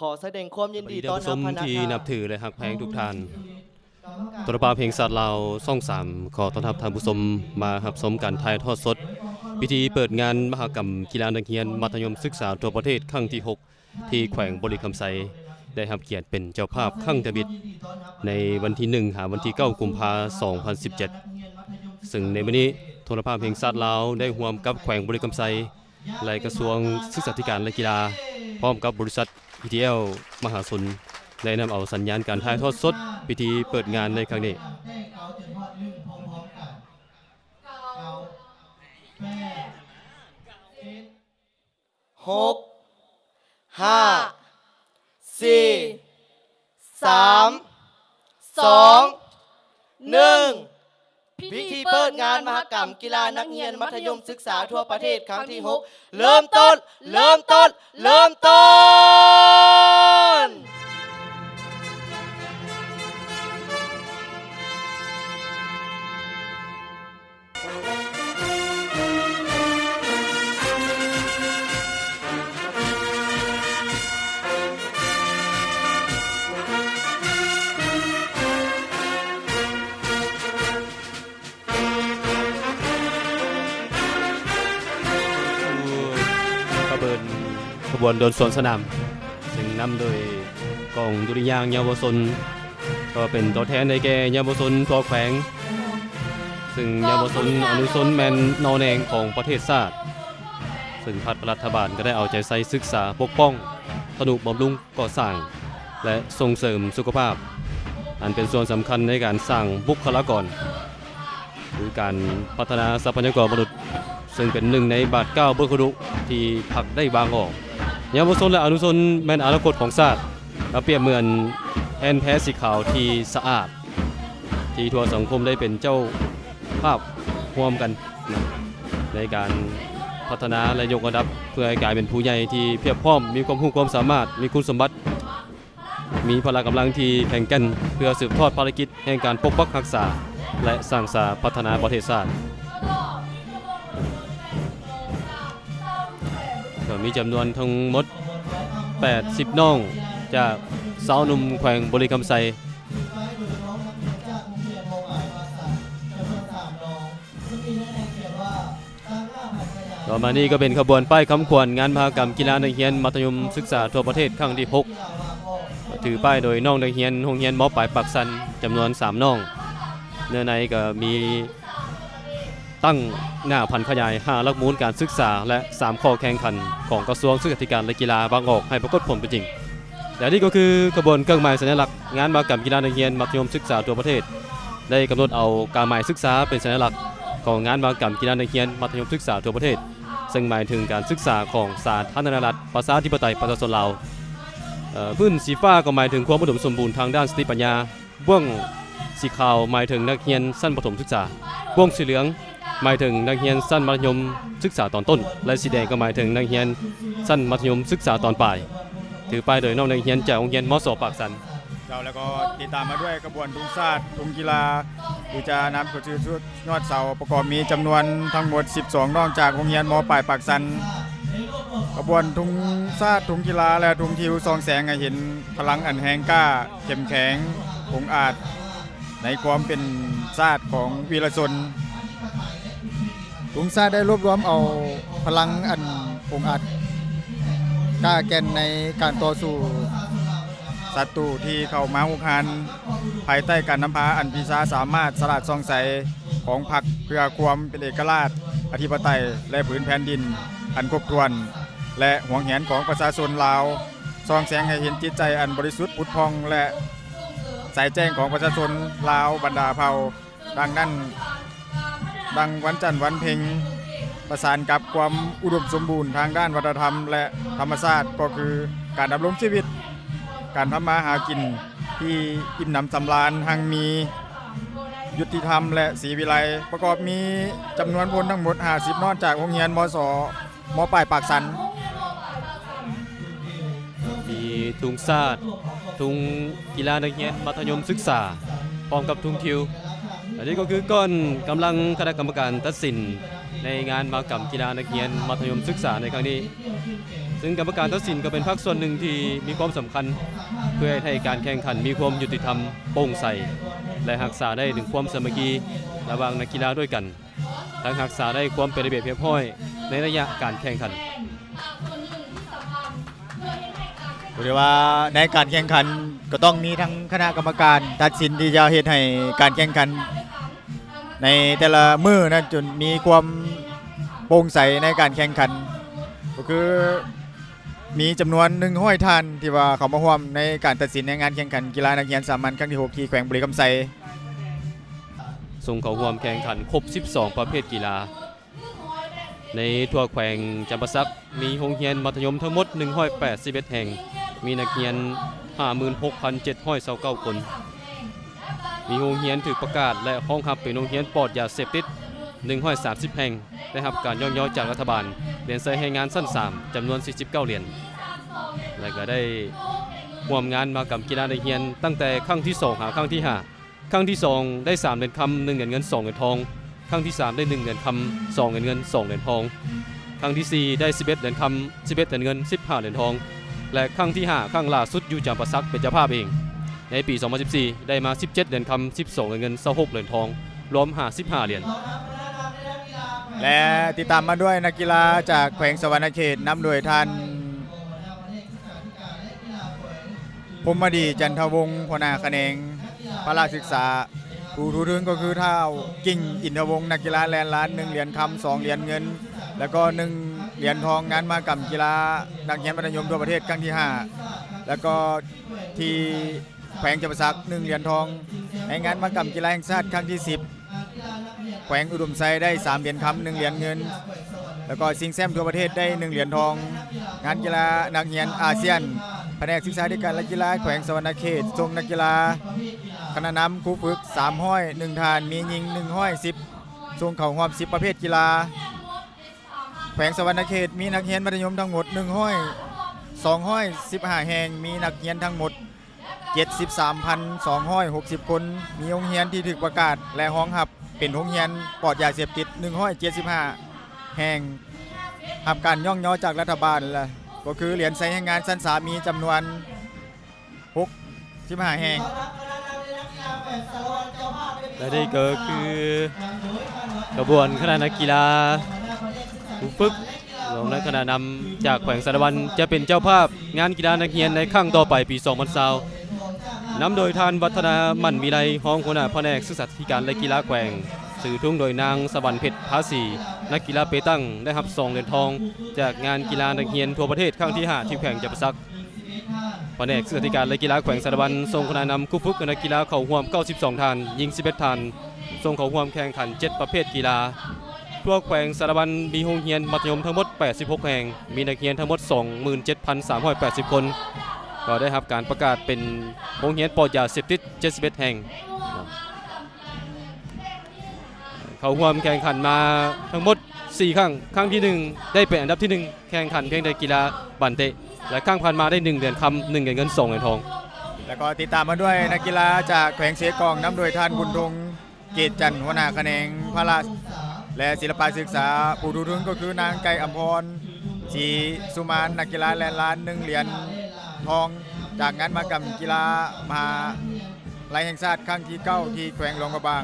ຂໍສະແດງຄວາມຍິນດີຕ້ອນຮັບພະນັກງານ ທີ່ນັບຖື ແລະ ຮັກແພງທຸກທ່ານ. ໂທລະພາບແຫ່ງຊາດລາວ ຊ່ອງສາມ ຂໍຕ້ອນຮັບທ່ານຜູ້ຊົມມາຮັບຊົມການຖ່າຍທອດສົດ ພິທີເປີດງານມະຫະກຳກິລານັກຮຽນມັດທະຍົມສຶກສາທົ່ວປະເທດຄັ້ງທີຫົກ ທີ່ແຂວງບໍລິຄຳໄຊ ໄດ້ຮັບກຽດເປັນເຈົ້າພາບຄັ້ງທຳອິດ ໃນວັນທີໜຶ່ງ ຫາວັນທີເກົ້າ ກຸມພາ ສອງພັນສິບເຈັດ ເຊິ່ງໃນມື້ນີ້ ໂທລະພາບແຫ່ງຊາດລາວ ໄດ້ຮ່ວມກັບແຂວງບໍລິຄຳໄຊ ແລະ ກະຊວງສຶກສາທິການ ແລະ ກິລາ ພ້ອມກັບບໍລິສັດ ອີທີແອລ ມະຫາຊົນ ໄດ້ນຳເອົາສັນຍານການຖ່າຍທອດສົດພິທີເປີດງານໃນຄັ້ງນີ້. ຫົກ ຫ້າ ສີ່ ສາມ ສອງ ໜຶ່ງ ພິທີເປີດງານມະຫະກຳກິລານັກຮຽນມັດທະຍົມສຶກສາທົ່ວປະເທດຄັ້ງທີຫົກ ເລີ່ມຕົ້ນ ເລີ່ມຕົ້ນ ເລີ່ມຕົ້ນ! ຂະບວນ ຂະບວນເດີນສວນສະໜາມ ເຊິ່ງນຳໂດຍກອງດຸລິຍາງເຍົາວະຊົນ ກໍເປັນຕົວແທນໄດ້ແກ່ເຍົາວະຊົນທົ່ວແຂວງ ເຊິ່ງເຍົາວະຊົນອະນຸຊົນແມ່ນໜໍ່ແໜງຂອງປະເທດຊາດ ເຊິ່ງພັກລັດຖະບານກໍໄດ້ເອົາໃຈໃສ່ສຶກສາປົກປ້ອງ ທະນຸບຳລຸງ ກໍ່ສ້າງ ແລະ ສົ່ງເສີມສຸຂະພາບ ອັນເປັນສ່ວນສຳຄັນໃນການສ້າງບຸກຄະລາກອນ ຫຼື ການພັດທະນາຊັບພະຍາກອນມະນຸດ ເຊິ່ງເປັນໜຶ່ງໃນບາດກ້າວບຸກຄະລຸທີ່ພັກໄດ້ວາງອອກ. ເຍົາວະຊົນ ແລະ ອະນຸຊົນແມ່ນອະນາຄົດຂອງຊາດ ແລະ ປຽບເໝືອນແຜ່ນແພສີຂາວທີ່ສະອາດ ທີ່ທົ່ວສັງຄົມໄດ້ເປັນເຈົ້າພາບຮ່ວມກັນ ໃນການພັດທະນາ ແລະ ຍົກລະດັບ ເພື່ອໃຫ້ກາຍເປັນຜູ້ໃຫຍ່ທີ່ພຽບພ້ອມ, ມີຄວາມຮູ້ຄວາມສາມາດ, ມີຄຸນສົມບັດ, ມີພະລະກຳລັງທີ່ແຂງແກ່ນ ເພື່ອສືບທອດພາລະກິດແຫ່ງການປົກປັກຮັກສາ ແລະ ສ້າງສາພັດທະນາປະເທດຊາດ. ກໍມີຈຳນວນທັງໝົດແປດສິບນ້ອງ ຈາກຊາວໜຸ່ມແຂວງບໍລິຄຳໄຊ. ຕໍ່ມານີ້ກໍເປັນຂະບວນປ້າຍຄຳຂວັນງານມະຫະກຳກິລານັກຮຽນມັດທະຍົມສຶກສາທົ່ວປະເທດຄັ້ງທີຫົກ ຖືປ້າຍໂດຍນ້ອງນັກຮຽນໂຮງຮຽນ ມ.ປາຍ ປາກຊັນ ຈຳນວນສາມນ້ອງ. ເນື້ອໃນກໍມີ ຕັ້ງໜ້າຜັນຂະຫຍາຍຫ້າຫຼັກມູນການສຶກສາ ແລະ ສາມຂໍ້ແຂ່ງຂັນຂອງກະຊວງສຶກສາທິການ ແລະ ກິລາວາງອອກໃຫ້ປາກົດຜົນເປັນຈິງ. ແລະ ນີ້ກໍຄືຂະບວນເຄື່ອງໝາຍສັນຍະລັກງານມະຫະກຳກິລານັກຮຽນມັດທະຍົມສຶກສາທົ່ວປະເທດ ໄດ້ກຳນົດເອົາກາໝາຍສຶກສາເປັນສັນຍະລັກຂອງງານມະຫະກຳກິລານັກຮຽນມັດທະຍົມສຶກສາທົ່ວປະເທດ ເຊິ່ງໝາຍເຖິງການສຶກສາຂອງສາທາລະນະລັດ ປະຊາທິປະໄຕ ປະຊາຊົນລາວ. ເອີ ພື້ນສີຟ້າກໍໝາຍເຖິງຄວາມອຸດົມສົມບູນທາງດ້ານສະຕິປັນຍາ. ບ່ວງສີຂາວໝາຍເຖິງນັກຮຽນຊັ້ນປະຖົມສຶກສາ, ບ່ວງສີເຫຼືອງໝາຍເຖິງນັກຮຽນຊັ້ນມັດທະຍົມສຶກສາຕອນຕົ້ນ ແລະ ສີແດງກໍໝາຍເຖິງນັກຮຽນຊັ້ນມັດທະຍົມສຶກສາຕອນປາຍ. ຖືປ້າຍໂດຍນ້ອງນັກຮຽນຈາກໂຮງຮຽນ ມ.ສ ປາກຊັນ. ເຈົ້າ ແລ້ວກໍຕິດຕາມມາດ້ວຍຂະບວນທຸງຊາດ, ທຸງກິລາ ທີ່ຈະນຳຂຶ້ນສູ່ຍອດເສົາ ປະກອບມີຈຳນວນທັງໝົດສິບສອງນ້ອງຈາກໂຮງຮຽນ ມ.ປາຍ ປາກຊັນ. ຂະບວນທຸງຊາດ, ທຸງກິລາ ແລະ ທຸງທິວ ສ່ອງແສງໃຫ້ເຫັນພະລັງອັນແຮງກ້າ ເຂັ້ມແຂງ ອົງອາດ ໃນຄວາມເປັນຊາດຂອງວີລະຊົນ. ທຸງຊາດໄດ້ລວບລວມເອົາພະລັງອັນອົງອາດກ້າແກ່ນໃນການຕໍ່ສູ້ສັດຕູທີ່ເຂົ້າມາຮຸກຮານ ພາຍໃຕ້ການນຳພາອັນວິຊາສາມາດສະຫຼາດສ່ອງໃສຂອງພັກ ເພື່ອຄວາມເປັນເອກະລາດ ອະທິປະໄຕ ແລະ ຜືນແຜ່ນດິນອັນຄົບຖ້ວນ ແລະ ຫວງແຫນຂອງປະຊາຊົນລາວ. ສ່ອງແສງໃຫ້ເຫັນຈິດໃຈອັນບໍລິສຸດຜຸດຜ່ອງ ແລະ ໃສແຈ້ງຂອງປະຊາຊົນລາວບັນດາເຜົ່າ. ດັ່ງນັ້ນ, ດັ່ງວັນຈັນວັນເພັງ ປະສານກັບຄວາມອຸດົມສົມບູນທາງດ້ານວັດທະນະທຳ ແລະ ທຳມະຊາດ ກໍຄືການດຳລົງຊີວິດ, ການທຳມາຫາກິນທີ່ອີ່ມໜຳສຳລານ, ຮັ່ງມີ, ຍຸດຕິທຳ ແລະ ສີວິໄລ. ປະກອບມີຈຳນວນຄົນທັງໝົດຫ້າສິບນ້ອງ ຈາກໂຮງຮຽນ ມ.ສ ມ.ປາຍ ປາກຊັນ. ມີທຸງຊາດ, ທຸງກິລານັກຮຽນມັດທະຍົມສຶກສາ ພ້ອມກັບທຸງທິວ. ເ ອັນນີ້ກໍຄືກ້ອນກຳລັງຄະນະກຳມະການຕັດສິນໃນງານມະຫະກຳກິລານັກຮຽນມັດທະຍົມສຶກສາໃນຄັ້ງນີ້, ເຊິ່ງກຳມະການຕັດສິນກໍເປັນພາກສ່ວນໜຶ່ງທີ່ມີຄວາມສຳຄັນ ເພື່ອເຮັດໃຫ້ການແຂ່ງຂັນມີຄວາມຍຸຕິທຳ, ໂປ່ງໃສ ແລະ ຮັກສາໄດ້ເຖິງຄວາມສາມັກຄີລະຫວ່າງນັກກິລາດ້ວຍກັນ, ທັງຮັກສາໄດ້ຄວາມເປັນລະບຽບຮຽບຮ້ອຍໃນໄລຍະການແຂ່ງຂັນ. ກໍຖືວ່າໃນການແຂ່ງຂັນກໍຕ້ອງມີທັງຄະນະກຳມະການຕັດສິນທີ່ຈະເຮັດໃຫ້ການແຂ່ງຂັນໃນແຕ່ລະມື້ນັ້ນຈົນມີຄວາມໂປ່ງໃສໃນການແຂ່ງຂັນ, ກໍຄືມີຈຳນວນໜຶ່ງຮ້ອຍທ່ານທີ່ວ່າເຂົ້າມາຮ່ວມໃນການຕັດສິນໃນງານແຂ່ງຂັນກິລານັກຮຽນສາມັນຄັ້ງທີຫົກ ທີ່ແຂວງບໍລິຄຳໄຊ. ສົ່ງເຂົ້າຮ່ວມແຂ່ງຂັນຄົບສິບສອງປະເພດກິລາ ໃນທົ່ວແຂວງຈຳປາສັກ ມີໂຮງຮຽນມັດທະຍົມທັງໝົດໜຶ່ງຮ້ອຍແປດສິບເອັດແຫ່ງ, ມີນັກຮຽນຫ້າໝື່ນຫົກພັນເຈັດຮ້ອຍຊາວເກົ້າຄົນ, ມີໂຮງຮຽນຖືກປະກາດ ແລະ ຮອງຮັບເປັນໂຮງຮຽນປອດຢາເສບຕິດໜຶ່ງຮ້ອຍສາມສິບແຫ່ງ, ໄດ້ຮັບການຍ້ອງຍໍຈາກລັດຖະບານ, ຫຼຽນໄຊແຮງງານຊັ້ນສາມ ຈຳນວນສີ່ສິບເກົ້າຫຼຽນ ແລະ ກໍໄດ້ຮ່ວມງານມະຫະກຳກິລານັກຮຽນຕັ້ງແຕ່ຄັ້ງທີສອງຫາຄັ້ງທີຫ້າ. ຄັ້ງທີສອງໄດ້ສາມຫຼຽນຄຳ ໜຶ່ງຫຼຽນເງິນ ສອງຫຼຽນທອງ, ຄັ້ງທີສາມໄດ້ໜຶ່ງຫຼຽນຄຳ ສອງຫຼຽນເງິນ ສອງຫຼຽນທອງ, ຄັ້ງທີສີ່ໄດ້ສິບເອັດຫຼຽນຄຳ ສິບເອັດຫຼຽນເງິນ ສິບຫ້າຫຼຽນທອງ ແລະ ຄັ້ງທີຫ້າ ຄັ້ງລ່າສຸດຢູ່ຈຳປາສັກເປັນເຈົ້າພາບເອງ ໃນປີສອງພັນສິບສີ່ ໄດ້ມາສິບເຈັດຫຼຽນຄຳ ສິບສອງຫຼຽນເງິນ ຊາວຫົກຫຼຽນທອງ ລວມຫ້າສິບຫ້າຫຼຽນ. ແລະ ຕິດຕາມມາດ້ວຍນັກກິລາຈາກແຂວງສະຫວັນນະເຂດ ນຳໂດຍທ່ານ ພົມມະດີ ຈັນທະວົງ ຫົວໜ້າຂະແໜງພະລະສຶກສາ, ຜູ້ຖືເຖິງກໍຄືທ້າວ ກິ່ງ ອິນທະວົງ ນັກກິລາແລ່ນລານ ໜຶ່ງຫຼຽນຄຳ ສອງຫຼຽນເງິນ ແລ້ວກໍໜຶ່ງຫຼຽນທອງ ງານມະຫະກຳກິລານັກຮຽນມັດທະຍົມທົ່ວປະເທດຄັ້ງທີຫ້າ ແລ້ວກໍທີ່ແຂວງຈຳປາສັກ ໜຶ່ງຫຼຽນທອງ ໃນງານມະຫະກຳກິລາແຫ່ງຊາດຄັ້ງທີສິບ ແຂວງອຸດົມໄຊໄດ້ສາມຫຼຽນຄຳ ໜຶ່ງຫຼຽນເງິນ ແລ້ວກໍຊິງແຊ້ມທົ່ວປະເທດໄດ້ໜຶ່ງຫຼຽນທອງ. ງານກິລານັກຮຽນອາຊຽນ ພະແນກສຶກສາທິການ ແລະ ກິລາແຂວງສະຫວັນນະເຂດ ສົ່ງນັກກິລາຄະນະນຳ ຄູຝຶກ ສາມຮ້ອຍໜຶ່ງທ່ານ, ມີຍິງໜຶ່ງຮ້ອຍສິບ ສົ່ງເຂົ້າຮ່ວມສິບປະເພດກິລາ. ແຂວງສະຫວັນນະເຂດມີນັກຮຽນມັດທະຍົມທັງໝົດໜຶ່ງຮ້ອຍ ສອງຮ້ອຍສິບຫ້າແຫ່ງ, ມີນັກຮຽນທັງໝົດ ເຈັດສິບສາມພັນສອງຮ້ອຍຫົກສິບຄົນ, ມີໂຮງຮຽນທີ່ຖືກປະກາດ ແລະ ຮອງຮັບເປັນໂຮງຮຽນປອດຢາເສບຕິດ ໜຶ່ງຮ້ອຍເຈັດສິບຫ້າແຫ່ງ, ຮັບການຍ້ອງຍໍຈາກລັດຖະບານ ແລະ ກໍຄືຫຼຽນໄຊແຮງງານຊັ້ນສາມ ມີຈຳນວນຫົກສິບຫ້າແຫ່ງ. ແລະ ນີ້ກໍຄືຂະບວນຄະນະນັກກິລາ ຜູ້ຝຶກ ລອງນຳຄະນະນຳຈາກແຂວງສາລະວັນ ຈະເປັນເຈົ້າພາບງານກິລານັກຮຽນໃນຄັ້ງຕໍ່ໄປປີສອງພັນຊາວ ນຳໂດຍທ່ານ ວັດທະນາ ໝັ້ນວິໄລ ຮອງຫົວໜ້າພະແນກສຶກສາທິການ ແລະ ກິລາແຂວງ, ຖືທຸງໂດຍນາງ ສະຫວັນເພັດ ພາສີ, ນັກກິລາເປຕັງ ໄດ້ຮັບສອງຫຼຽນທອງ ຈາກງານກິລານັກຮຽນທົ່ວປະເທດຄັ້ງທີຫ້າ ທີ່ແຂວງຈຳປາສັກ. ພະແນກສຶກສາທິການ ແລະ ກິລາແຂວງສາລະວັນ ສົ່ງຄະນະນຳຄູຝຶກ ແລະ ນັກກິລາເຂົ້າຮ່ວມເກົ້າສິບສອງທ່ານ, ຍິງສິບເອັດທ່ານ, ສົ່ງເຂົ້າຮ່ວມແຂ່ງຂັນເຈັດປະເພດກິລາ. ທົ່ວແຂວງສາລະວັນມີໂຮງຮຽນມັດທະຍົມທັງໝົດແປດສິບຫົກແຫ່ງ, ມີນັກຮຽນທັງໝົດສອງໝື່ນເຈັດພັນສາມຮ້ອຍແປດສິບຄົນ, ກໍໄດ້ຮັບການປະກາດເປັນໂຮງຮຽນປອດຢາເສບຕິດເຈັດສິບເອັດແຫ່ງ. ເຂົ້າຮ່ວມແຂ່ງຂັນມາທັງໝົດສີ່ຄັ້ງ, ຄັ້ງທີໜຶ່ງໄດ້ເປັນອັນດັບທີໜຶ່ງ ແຂ່ງຂັນພຽງແຕ່ກິລາບານເຕະ ແລະ ຄັ້ງຜ່ານມາໄດ້ໜຶ່ງຫຼຽນຄຳ, ໜຶ່ງຫຼຽນເງິນ, ສອງຫຼຽນທອງ. ແລ້ວກໍຕິດຕາມມາດ້ວຍນັກກິລາຈາກແຂວງເຊກອງ ນຳໂດຍທ່ານ ບຸນທົງ ເກດຈັນ ຫົວໜ້າຂະແໜງພະລະ ແລະ ສິລະປະສຶກສາ, ຜູ້ຖືທຶນກໍຄືນາງ ໄກ່ອຳພອນ ສີສຸມານ, ນັກກິລາແລ່ນລານ ໜຶ່ງຫຼຽນທອງ ຈາກງານມະຫະກຳກິລາມະຫາ ໄລແຫ່ງຊາດຄັ້ງທີເກົ້າ ທີ່ແຂວງຫຼວງພະບາງ.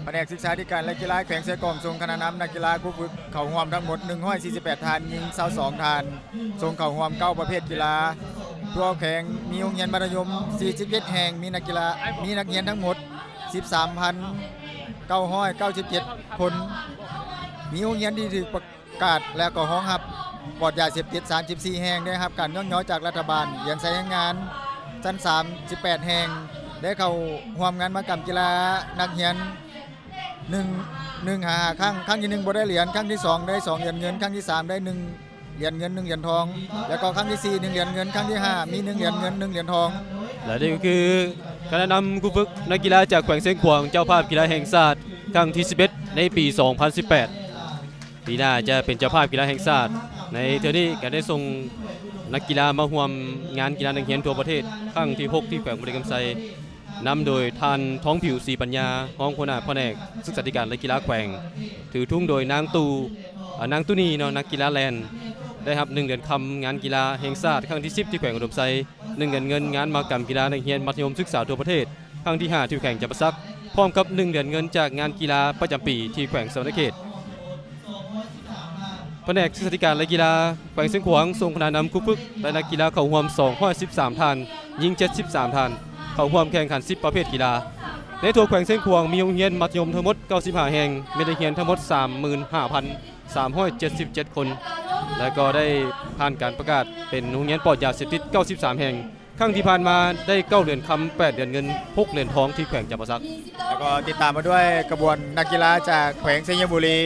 ພະແນກສຶກສາທິການ ແລະ ກິລາແຂວງເຊກອງ ສົ່ງຄະນະນຳນັກກິລາຄູຝຶກເຂົ້າຮ່ວມທັງໝົດໜຶ່ງຮ້ອຍສີ່ສິບແປດທ່ານ, ຍິງຊາວສອງທ່ານ, ສົ່ງເຂົ້າຮ່ວມເກົ້າປະເພດກິລາ. ທົ່ວແຂວງມີໂຮງຮຽນມັດທະຍົມສີ່ສິບເຈັດແຫ່ງ, ມີນັກກິລາ, ມີນັກຮຽນທັງໝົດສິບສາມພັນເກົ້າຮ້ອຍເກົ້າສິບເຈັດຄົນ, ມີໂຮງຮຽນທີ່ຖືກປະ ກາດ ແລະ ກໍຮອງຮັບປອດຢາເສບຕິດສາມສິບສີ່ແຫ່ງ, ໄດ້ຮັບການຍ້ອງຍໍຈາກລັດຖະບານ, ຫຼຽນໄຊແຮງງານຊັ້ນສາມສິບແປດແຫ່ງ, ໄດ້ເຂົ້າຮ່ວມງານມະຫະກຳກິລານັກຮຽນໜຶ່ງ ໜຶ່ງຫາຫ້າຄັ້ງ, ຄັ້ງທີໜຶ່ງບໍ່ໄດ້ຫຼຽນ, ຄັ້ງທີສອງໄດ້ສອງຫຼຽນເງິນ, ຄັ້ງທີສາມໄດ້ໜຶ່ງຫຼຽນເງິນ ໜຶ່ງຫຼຽນທອງ, ແລ້ວກໍຄັ້ງທີສີ່ໜຶ່ງຫຼຽນເງິນ, ຄັ້ງທີຫ້າມີໜຶ່ງຫຼຽນເງິນ ໜຶ່ງຫຼຽນທອງ. ແລະ ນີ້ກໍຄືຄະນະນຳຄູຝຶກນັກກິລາຈາກແຂວງຊຽງຂວາງ ເຈົ້າພາບກິລາແຫ່ງຊາດຄັ້ງທີສິບເອັດ ໃນປີສອງພັນສິບແປດ. ປີໜ້າຈະເປັນເຈົ້າພາບກິລາແຫ່ງຊາດ. ໃນເທື່ອນີ້ກໍໄດ້ສົ່ງນັກກິລາມາຮ່ວມງານກິລານັກຮຽນທົ່ວປະເທດຄັ້ງທີຫົກ ທີ່ແຂວງບໍລິຄຳໄຊ. ນຳໂດຍທ່ານ ທອງຜິວ ສີປັນຍາ ຮອງຫົວໜ້າພະແນກສຶກສາທິການ ແລະ ກິລາແຂວງ, ຖືທຸງໂດຍນາງຕູ້ ອາ ນາງຕູ້ນີເນາະ ນັກກິລາແລ່ນ ໄດ້ຮັບໜຶ່ງຫຼຽນຄຳງານກິລາແຫ່ງຊາດຄັ້ງທີສິບ ທີ່ແຂວງອຸດົມໄຊ, ໜຶ່ງຫຼຽນເງິນງານມະຫະກຳກິລານັກຮຽນມັດທະຍົມສຶກສາທົ່ວປະເທດ ຄັ້ງທີຫ້າ ທີ່ແຂວງຈຳປາສັກ, ພ້ອມກັບໜຶ່ງຫຼຽນເງິນຈາກງານກິລາປະຈຳປີທີ່ແຂວງສະຫວັນນະເຂດ. ພະແນກສຶກສາທິການ ແລະ ກິລາແຂວງຊຽງຂວາງ ສົ່ງຄະນະນຳຄູຝຶກ ແລະ ນັກກິລາເຂົ້າຮ່ວມສອງຮ້ອຍສິບສາມທ່ານ, ຍິງເຈັດສິບສາມທ່ານ, ເຂົ້າຮ່ວມແຂ່ງຂັນສິບປະເພດກິລາ. ໃນທົ່ວແຂວງຊຽງຂວາງມີໂຮງຮຽນມັດທະຍົມທັງໝົດເກົ້າສິບຫ້າແຫ່ງ, ມີນັກຮຽນທັງໝົດສາມໝື່ນຫ້າພັນສາມຮ້ອຍເຈັດສິບເຈັດຄົນ ແລະ ກໍໄດ້ຜ່ານການປະກາດເປັນໂຮງຮຽນປອດຢາເສບຕິດເກົ້າສິບສາມແຫ່ງ. ຄັ້ງທີ່ຜ່ານມາໄດ້ເກົ້າຫຼຽນຄຳ, ແປດຫຼຽນເງິນ, ຫົກຫຼຽນທອງທີ່ແຂວງຈຳປາສັກ. ແລ້ວກໍຕິດຕາມມາດ້ວຍຂະບວນນັກກິລາຈາກແຂວງໄຊຍະບູລີ,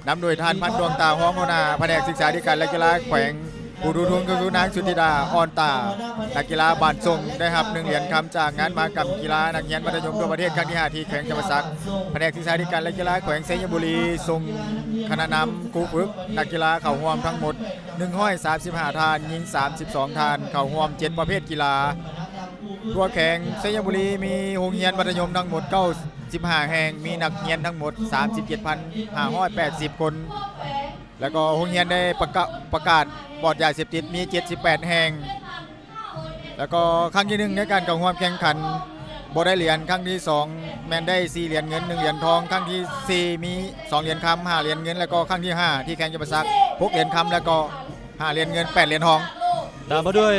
ນຳໂດຍທ່ານ ພັນດວງຕາ ຮອງຫົວໜ້າພະແນກສຶກສາທິການ ແລະ ກິລາແຂວງ, ຜູ້ຖືທຸງກໍຄືນາງ ສຸທິດາ ອ່ອນຕາ, ນັກກິລາບ້ານຊົງ ໄດ້ຮັບໜຶ່ງຫຼຽນຄຳຈາກງານມະຫະກຳກິລານັກຮຽນມັດທະຍົມທົ່ວປະເທດຄັ້ງທີຫ້າ ທີ່ແຂວງຈຳປາສັກ. ພະແນກສຶກສາທິການ ແລະ ກິລາແຂວງໄຊຍະບູລີ ສົ່ງຄະນະນຳຄູຝຶກນັກກິລາເຂົ້າຮ່ວມທັງໝົດ ໜຶ່ງຮ້ອຍສາມສິບຫ້າທ່ານ, ຍິງສາມສິບສອງທ່ານ, ເຂົ້າຮ່ວມເຈັດປະເພດກິລາ. ທົ່ວແຂວງໄຊຍະບູລີມີໂຮງຮຽນມັດທະຍົມທັງໝົດເກົ້າສິບຫ້າແຫ່ງ, ມີນັກຮຽນທັງໝົດສາມສິບເຈັດພັນຫ້າຮ້ອຍແປດສິບຄົນ ແລ້ວກໍໂຮງຮຽນໄດ້ປະກາດ ປະກາດປອດຢາເສບຕິດມີເຈັດສິບແປດແຫ່ງ. ແລ້ວກໍຄັ້ງທີໜຶ່ງໃນການເຂົ້າຮ່ວມແຂ່ງຂັນບໍ່ໄດ້ຫຼຽນ, ຄັ້ງທີສອງແມ່ນໄດ້ສີ່ຫຼຽນເງິນ ໜຶ່ງຫຼຽນທອງ, ຄັ້ງທີສີ່ມີສອງຫຼຽນຄຳ ຫ້າຫຼຽນເງິນ ແລ້ວກໍຄັ້ງທີຫ້າທີ່ແຂວງຈຳປາສັກ ຫົກຫຼຽນຄຳ ແລ້ວກໍຫ້າຫຼຽນເງິນ ແປດຫຼຽນທອງ. ຕາມມາດ້ວຍ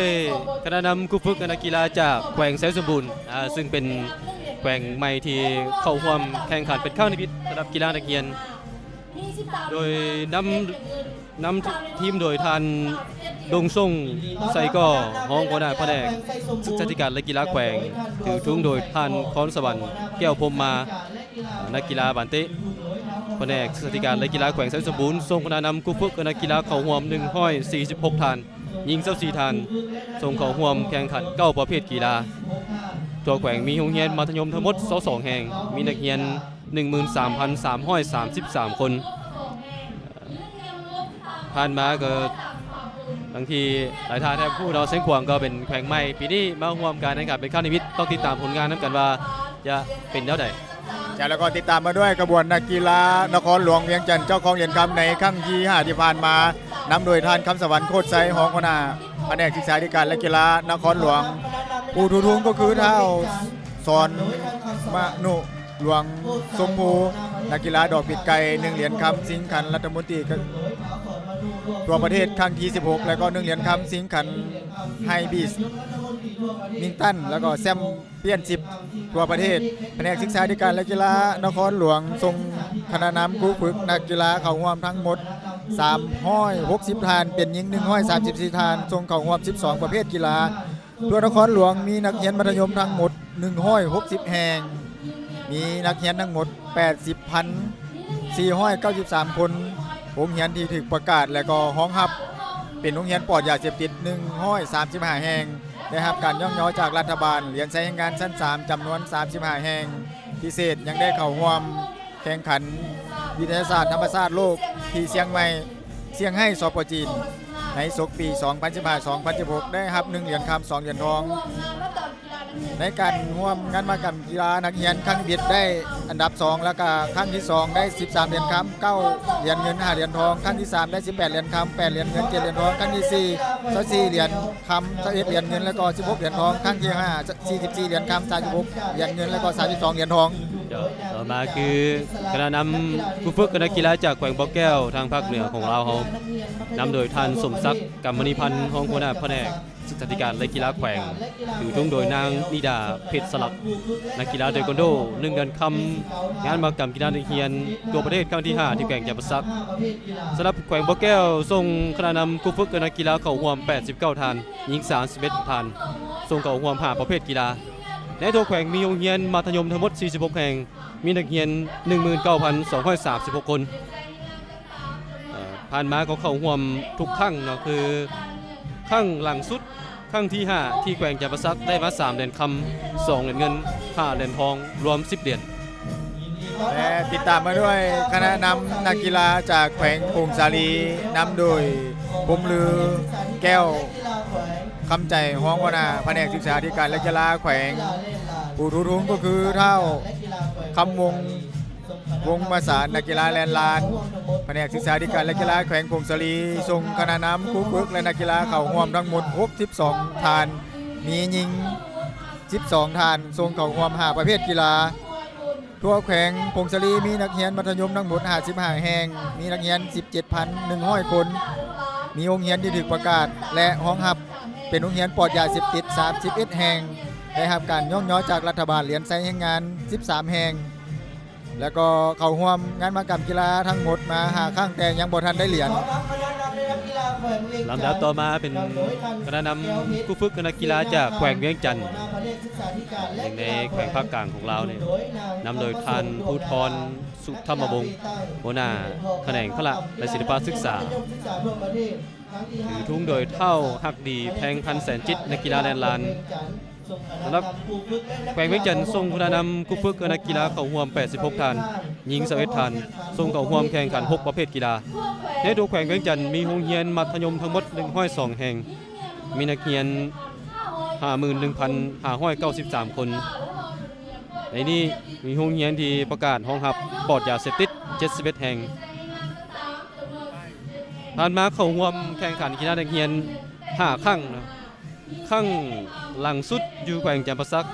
ຄະນະນຳຄູຝຶກ ແລະ ນັກກິລາຈາກແຂວງໄຊສົມບູນ ອາ ຊຶ່ງເປັນແຂວງໃໝ່ທີ່ເຂົ້າຮ່ວມແຂ່ງຂັນເປັນຄັ້ງທຳອິດສຳລັບກິລານັກຮຽນ ໂດຍນຳ ນຳທີມໂດຍທ່ານ ດົງຊົງ ໄຊກໍ ຮອງຫົວໜ້າພະແນກສຶກສາທິການ ແລະ ກິລາແຂວງ, ຖືທຸງໂດຍທ່ານ ຄອນສະຫວັນ ແກ້ວພົມມາ, ນັກກິລາບານເຕະ ພະແນກສຶກສາທິການ ແລະ ກິລາແຂວງໄຊສົມບູນ ສົ່ງຄະນະນຳຄູຝຶກ ແລະ ນັກກິລາເຂົ້າຮ່ວມໜຶ່ງຮ້ອຍສີ່ສິບຫົກທ່ານ, ຍິງຊາວສີ່ທ່ານ, ສົ່ງເຂົ້າຮ່ວມແຂ່ງຂັນເກົ້າປະເພດກິລາ. ທົ່ວແຂວງມີໂຮງຮຽນມັດທະຍົມທັງໝົດຊາວສອງແຫ່ງ, ມີນັກຮຽນ ໜຶ່ງໝື່ນສາມພັນສາມຮ້ອຍສາມສິບສາມຄົນ. ຜ່ານມາກໍ ບາງທີຫຼາຍທ່ານແທບຮູ້ເນາະ, ຊຽງຂວາງກໍເປັນແຂວງໃໝ່, ປີນີ້ມາຮ່ວມການແຂ່ງຂັນເປັນຄັ້ງທຳອິດ, ຕ້ອງຕິດຕາມຜົນງານນຳກັນວ່າຈະເປັນແນວໃດ. ຈາກ ແລ້ວກໍຕິດຕາມມາດ້ວຍຂະບວນນັກກິລານະຄອນຫຼວງວຽງຈັນ ເຈົ້າຄອງຫຼຽນຄຳໃນຄັ້ງທີຫ້າທີ່ຜ່ານມາ, ນຳໂດຍທ່ານ ຄຳສະຫວັນ ໂຄດໄຊ ຮອງຫົວໜ້າພະແນກສຶກສາທິການ ແລະ ກິລານະຄອນຫຼວງ. ຜູ້ຖືທຸງກໍຄືທ້າວ ສອນມະນຸ ຫຼວງຊົມພູ, ນັກກິລາດອກປີກໄກ່ ໜຶ່ງຫຼຽນຄຳຊິງຂັນລັດຖະມົນຕີທົ່ວປະເທດຄັ້ງທີສິບຫົກ ແລ້ວກໍໜຶ່ງຫຼຽນຄຳຊິງຂັນໄຮບີດມິງຕັນ ແລ້ວກໍແຊມປຽນຊິບທົ່ວປະເທດ. ພະແນກສຶກສາທິການ ແລະ ກິລານະຄອນຫຼວງ ສົ່ງຄະນະນຳຄູຝຶກນັກກິລາເຂົ້າຮ່ວມທັງໝົດສາມຮ້ອຍຫົກສິບທ່ານ, ເປັນຍິງໜຶ່ງຮ້ອຍສາມສິບສີ່ທ່ານ, ສົ່ງເຂົ້າຮ່ວມສິບສອງປະເພດກິລາ. ທົ່ວນະຄອນຫຼວງມີນັກຮຽນມັດທະຍົມທັງໝົດໜຶ່ງຮ້ອຍຫົກສິບແຫ່ງ, ມີນັກຮຽນທັງໝົດແປດສິບພັນສີ່ຮ້ອຍເກົ້າສິບສາມຄົນ. ໂຮງຮຽນທີ່ຖືກປະກາດ ແລະ ກໍຮອງຮັບເປັນໂຮງຮຽນປອດຢາເສບຕິດໜຶ່ງຮ້ອຍສາມສິບຫ້າແຫ່ງ, ໄດ້ຮັບການຍ້ອງຍໍຈາກລັດຖະບານ, ຫຼຽນໃຊ້ແຮງງານຊັ້ນສາມຈຳນວນສາມສິບຫ້າແຫ່ງ, ພິເສດຍັງໄດ້ເຂົ້າຮ່ວມ ແຂ່ງຂັນວິທະຍາສາດທຳມະຊາດໂລກທີ່ຊຽງໃໝ່ ຊຽງໄຮ້ ສປ ຈີນ ໃນສົກປີສອງພັນສິບຫ້າ ສອງພັນສິບຫົກ ໄດ້ຮັບໜຶ່ງຫຼຽນຄຳ ສອງຫຼຽນທອງ. ໃນການຮ່ວມງານມະຫະກຳກິລານັກຮຽນຄັ້ງທຳອິດ ໄດ້ອັນດັບສອງ ແລ້ວກະຄັ້ງທີສອງໄດ້ສິບສາມຫຼຽນຄຳ ເກົ້າຫຼຽນເງິນ ຫ້າຫຼຽນທອງ, ຄັ້ງທີສາມໄດ້ສິບແປດຫຼຽນຄຳ ແປດຫຼຽນເງິນ ເຈັດຫຼຽນທອງ, ຄັ້ງທີສີ່ຊາວສີ່ຫຼຽນຄຳ ຊາວເອັດຫຼຽນເງິນ ແລ້ວກໍສິບຫົກຫຼຽນທອງ, ຄັ້ງທີຫ້າ ສີ່ສິບສີ່ຫຼຽນຄຳ ສາມສິບຫົກຫຼຽນເງິນ ແລ້ວກໍສາມສິບສອງຫຼຽນທອງ. ເຈົ້າ ຕໍ່ມາຄືຄະນະນຳຄູຝຶກ ແລະ ນັກກິລາຈາກແຂວງບໍ່ແກ້ວ ທາງພາກເໜືອຂອງລາວເຮົາ, ນຳໂດຍທ່ານ ສົມສັກ ກຳມະນີພັນ ຮອງຫົວໜ້າພະແນກສຶກສາທິການ ແລະ ກິລາແຂວງ, ຖືທຸງໂດຍນາງ ນິດາ ເພັດສະຫຼັກ, ນັກກິລາເທຄວັນໂດ ໜຶ່ງເດືອນຄຳ, ງານມະຫະກຳກິລານັກຮຽນທົ່ວປະເທດຄັ້ງທີຫ້າ ທີ່ແຂວງຈຳປາສັກ. ສຳລັບແຂວງບໍ່ແກ້ວ ສົ່ງຄະນະນຳຄູຝຶກ ແລະ ນັກກິລາເຂົ້າຮ່ວມແປດສິບເກົ້າທ່ານ, ຍິງສາມສິບເອັດທ່ານ, ສົ່ງເຂົ້າຮ່ວມຫ້າປະເພດກິລາ. ໃນທົ່ວແຂວງມີໂຮງຮຽນມັດທະຍົມທັງໝົດສີ່ສິບຫົກແຫ່ງ, ມີນັກຮຽນໜຶ່ງໝື່ນເກົ້າພັນສອງຮ້ອຍສາມສິບຫົກຄົນ. ເອີ ຜ່ານມາກໍເຂົ້າຮ່ວມທຸກຄັ້ງເນາະ, ຄືຄັ້ງຫຼັງສຸດ ຄັ້ງທີຫ້າ ທີ່ແຂວງຈຳປາສັກໄດ້ມາສາມຫຼຽນຄຳ, ສອງຫຼຽນເງິນ, ຫ້າຫຼຽນທອງ, ລວມສິບຫຼຽນ. ແລະ ຕິດຕາມມາດ້ວຍຄະນະນຳນັກກິລາຈາກແຂວງຜົ້ງສາລີ, ນຳໂດຍ ພົມລື ແກ້ວຄຳໃຈ, ຮອງຫົວໜ້າພະແນກສຶກສາທິການ ແລະ ກິລາແຂວງ, ຜູ້ຖືທຸງກໍຄືທ້າວ ຄຳວົງ ວົງມະສານ ນັກກິລາແລ່ນລານ ພະແນກສຶກສາທິການ ແລະ ກິລາແຂວງຜົ້ງສາລີ ສົ່ງຄະນະນຳ ຄູຝຶກ ແລະ ນັກກິລາເຂົ້າຮ່ວມທັງໝົດ ຫົກສິບສອງ ທ່ານ, ມີຍິງ ສິບສອງ ທ່ານ, ສົ່ງເຂົ້າຮ່ວມ ຫ້າ ປະເພດກິລາ. ທົ່ວແຂວງຜົ້ງສາລີ ມີນັກຮຽນມັດທະຍົມທັງໝົດ ຫ້າສິບຫ້າ ແຫ່ງ, ມີນັກຮຽນ ສິບເຈັດພັນໜຶ່ງຮ້ອຍ ຄົນ, ມີໂຮງຮຽນທີ່ຖືກປະກາດ ແລະ ຮອງຮັບເປັນໂຮງຮຽນປອດຢາເສບຕິດ ສາມສິບເອັດ ແຫ່ງ, ໄດ້ຮັບການຍ້ອງຍໍຈາກລັດຖະບານ ຫຼຽນໄຊແຮງງານ ສິບສາມ ແຫ່ງ ແລ້ວກໍເຂົ້າຮ່ວມງານມະຫະກຳກິລາທັງໝົດມາ ຫ້າ ຄັ້ງ ແຕ່ຍັງບໍ່ທັນໄດ້ຫຼຽນ. ລຳດັບຕໍ່ມາເປັນຄະນະນຳຄູຝຶກ ແລະ ນັກກິລາຈາກແຂວງວຽງຈັນ ໜຶ່ງໃນແຂວງພາກກາງຂອງລາວນີ້ ນຳໂດຍທ່ານ ພູທອນ ສຸທຳມະວົງ ຫົວໜ້າຂະແໜງພະລະ ແລະ ສິລະປະສຶກສາ, ຖືທຸງໂດຍທ້າວ ຮັກດີ ແພງພັນແສນຈິດ ນັກກິລາແລ່ນລານ. ສຳລັບແຂວງວຽງຈັນ ສົ່ງຄະນະນຳຄູຝຶກ ແລະ ນັກກິລາເຂົ້າຮ່ວມ ແປດສິບຫົກ ທ່ານ, ຍິງ ຊາວເອັດ ທ່ານ, ສົ່ງເຂົ້າຮ່ວມແຂ່ງຂັນ ຫົກ ປະເພດກິລາ. ໃນຕົວແຂວງວຽງຈັນ ມີໂຮງຮຽນມັດທະຍົມທັງໝົດ ໜຶ່ງຮ້ອຍສອງ ແຫ່ງ, ມີນັກຮຽນ ຫ້າໝື່ນໜຶ່ງພັນຫ້າຮ້ອຍເກົ້າສິບສາມ ຄົນ. ໃນນີ້ມີໂຮງຮຽນທີ່ປະກາດຮອງຮັບປອດຢາເສບຕິດ ເຈັດສິບເອັດ ແຫ່ງ. ຜ່ານມາເຂົ້າຮ່ວມແຂ່ງຂັນກິລານັກຮຽນ ຫ້າ ຄັ້ງນະ, ຄັ້ງຫຼັງສຸດຢູ່ແຂວງຈຳປາສັກ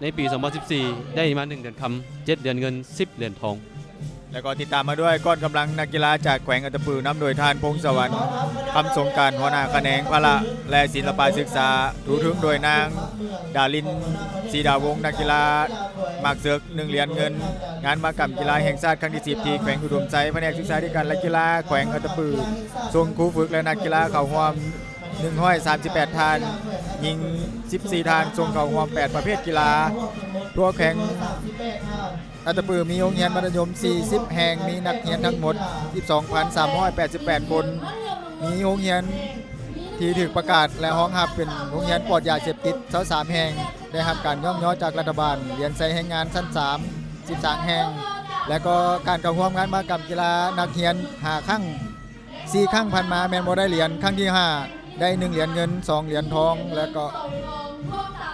ໃນປີສອງພັນສິບສີ່ ໄດ້ມາ ໜຶ່ງ ຫຼຽນຄຳ, ເຈັດ ຫຼຽນເງິນ, ສິບ ຫຼຽນທອງ. ແລ້ວກໍຕິດຕາມມາດ້ວຍກ້ອນກຳລັງນັກກິລາຈາກແຂວງອັດຕະປື ນຳໂດຍທ່ານ ພົງສະຫວັນ ຄຳສົງການ ຫົວໜ້າຂະແໜງພະລະ ແລະ ສິລະປະສຶກສາ, ຖືທຶນໂດຍນາງ ດາລິນ ສີດາວົງ, ນັກກິລາໝາກເສິກ ໜຶ່ງ ຫຼຽນເງິນ, ງານມະຫະກຳກິລາແຫ່ງຊາດຄັ້ງທີ ສິບ ທີ່ແຂວງອຸດົມໄຊ, ພະແນກສຶກສາທິການ ແລະ ກິລາແຂວງອັດຕະປື ສົ່ງຄູຝຶກ ແລະ ນັກກິລາເຂົ້າຮ່ວມ ໜຶ່ງຮ້ອຍສາມສິບແປດ ທ່ານ, ຍິງ ສິບສີ່ ທ່ານ, ສົ່ງເຂົ້າຮ່ວມ ແປດ ປະເພດກິລາ. ທົ່ວແຂວງ ອັດຕະປືມີໂຮງຮຽນມັດທະຍົມ ສີ່ສິບ ແຫ່ງ, ມີນັກຮຽນທັງໝົດ ສິບສອງພັນສາມຮ້ອຍແປດສິບແປດ ຄົນ, ມີໂຮງຮຽນທີ່ຖືກປະກາດ ແລະ ຮອງຮັບເປັນໂຮງຮຽນປອດຢາເສບຕິດ ຊາວສາມ ແຫ່ງ, ໄດ້ຮັບການຍ້ອງຍໍຈາກລັດຖະບານ, ຫຼຽນໄຊແຮງງານຊັ້ນສາມ ສິບສາມ ແຫ່ງ, ແລະ ກໍການເຂົ້າຮ່ວມງານມະຫະກຳກິລານັກຮຽນ ຫ້າ ຄັ້ງ, ສີ່ ຄັ້ງຜ່ານມາແມ່ນບໍ່ໄດ້ຫຼຽນ, ຄັ້ງທີ ຫ້າ ໄດ້ ໜຶ່ງ ຫຼຽນເງິນ, ສອງ ຫຼຽນທອງ ແລະ ກໍ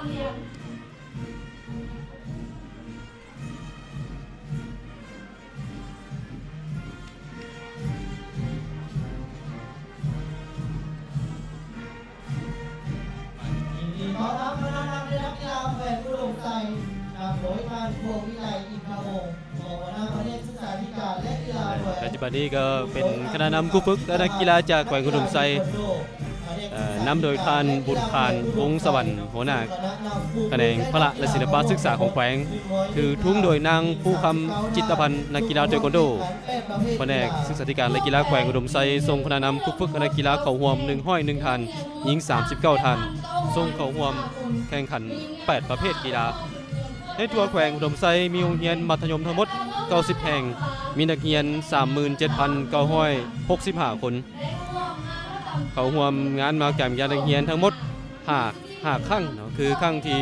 ຍິນດີຕ້ອນຮັບຄະນະນັກຮຽນນັກກິລາແຂວງອຸດົມໄຊ ນຳໂດຍທ່ານ ພວງວິໄລ ອິນທະວົງ ຮອງຫົວໜ້າພະແນກສຶກສາທິການ ແລະ ກິລາແຂວງ. ປັດຈຸບັນນີ້ກໍເປັນຄະນະນຳຄູຝຶກ ແລະ ນັກກິລາຈາກແຂວງອຸດົມໄຊ ເອີ ນຳໂດຍທ່ານ ບຸນຄານ ວົງສະຫວັນ ຫົວໜ້າຂະແໜງພະລະ ແລະ ສິລະປະສຶກສາຂອງແຂວງ, ຖືທຸງໂດຍນາງ ພູຄຳ ຈິດຕະພັນ ນັກກິລາເທຄວັນໂດ, ພະແນກສຶກສາທິການ ແລະ ກິລາແຂວງອຸດົມໄຊ ສົ່ງຄະນະນຳຄູຝຶກ ແລະ ນັກກິລາເຂົ້າຮ່ວມ ໜຶ່ງຮ້ອຍໜຶ່ງ ທ່ານ, ຍິງ ສາມສິບເກົ້າ ທ່ານ, ສົ່ງເຂົ້າຮ່ວມແຂ່ງຂັນ ແປດ ປະເພດກິລາ. ໃນທົ່ວແຂວງອຸດົມໄຊ ມີໂຮງຮຽນມັດທະຍົມທັງໝົດ ເກົ້າສິບ ແຫ່ງ, ມີນັກຮຽນ ສາມໝື່ນເຈັດພັນເກົ້າຮ້ອຍຫົກສິບຫ້າ ຄົນ. ເຂົ້າຮ່ວມງານມະຫະກຳກິລານັກຮຽນທັງໝົດ ຫ້າ ຫ້າ ຄັ້ງເນາະ, ຄືຄັ້ງທີ